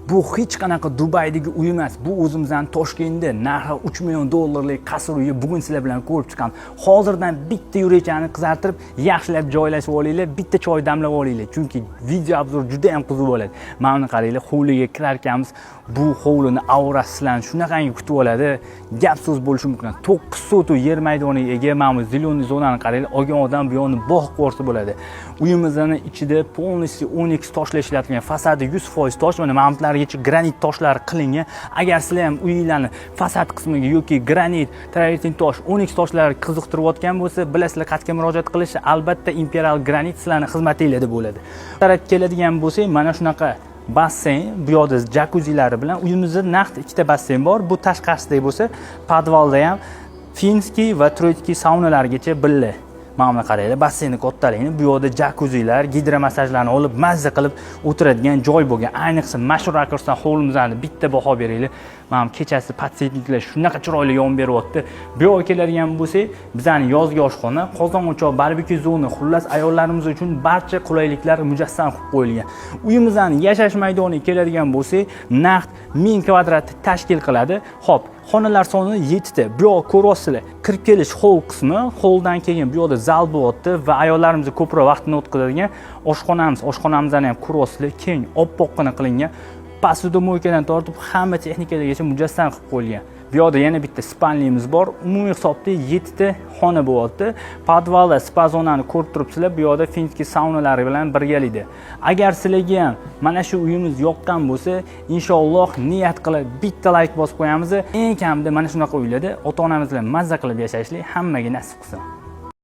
Bu hech qanaqa Dubaydagi uy emas, bu o'zimizdan Toshkentda narxi 3 million dollarlik qasr uyi. Bugun sizlar bilan ko'rib chiqamiz. Hozirdan bitta yurakchani qizartirib, yaxshilab joylashib olinglar, bitta choy damlab olinglar, chunki video обзор juda ham qiziq bo'ladi. Mana buni qaranglar, hovliga kirar ekanmiz, bu hovlini aurasi sizlarni shunaqangi kutib oladi, gap so'z bo'lishi mumkin. 9 sotuk yer maydoniga ega. Mana bu зеленый zonani qaranglar, olgan odam bu yoqni bog' ko'rsa bo'ladi. Uyimizni ichida полностью oniks toshlar ishlatilgan, fasadi 100% tosh, mana mamplargacha granit toshlar qilingan. Agar sizlar ham uyinglarni fasad qismiga yoki granit, travertin tosh, oniks toshlar qiziqtirayotgan bo'lsa, bilasizlar qayerga murojaat qilishni. Albatta, Imperial Granit sizlarni xizmatinglarda bo'ladi. Tarafga keladigan bo'lsak, mana shunaqa basseyn, bu yoqda jakuzilari bilan. Uyimizda naqd ikkita basseyn bor. Bu tashqarisidagi bo'lsa, podvalda ham финский va турецкий saunalargacha birga. Mana buni qaranglar, basseynni kattaligini. Bu yoqda jakuzilar, gidromassajlarni olib, mazza qilib o'tiradigan joy bo'lgan. Ayniqsa mana shu rakursdan hovlimizni bitta baho beringlar. Mana bu kechasi подсветник lar shunaqa chiroyli yon beryapti. Bu yoqga keladigan bo'lsak, bizani yozgi oshxona, qozon o'choq, barbekyu zona, xullas, ayollarimiz uchun barcha qulayliklar mujassam qilib qo'yilgan. Uyimizni yashash maydoniga keladigan bo'lsak, naqd 1000 kvadrat tashkil qiladi. Xo'p, xonalar soni 7 ta. Bu yoq ko'ryapsizlar, kirib kelish hol qismi, holdan keyin bu yoqda zal bo'lyapti va ayollarimiz ko'proq vaqtini o'tkazadigan oshxonamiz. Oshxonamizni ham ko'ryapsizlar, keng, oppoqqina qilingan. Посудомойка dan tortib hamma texnikalargacha mujassam qilib qo'yilgan. Bu yoqda yana bitta спальня miz bor. Umumiy hisobda 7 ta xona bo'lyapti. Podvalda spa zonani ko'rib turibsizlar, bu yoqda финский saunalari bilan birgalikda. Agar sizlarga ham mana shu uyimiz yoqqan bo'lsa, inshaalloh niyat qilib bitta layk bosib qo'yamiz. Eng kamida mana shunaqa uylarda ota onamiz bilan mazza qilib yashashlik hammaga nasib qilsin.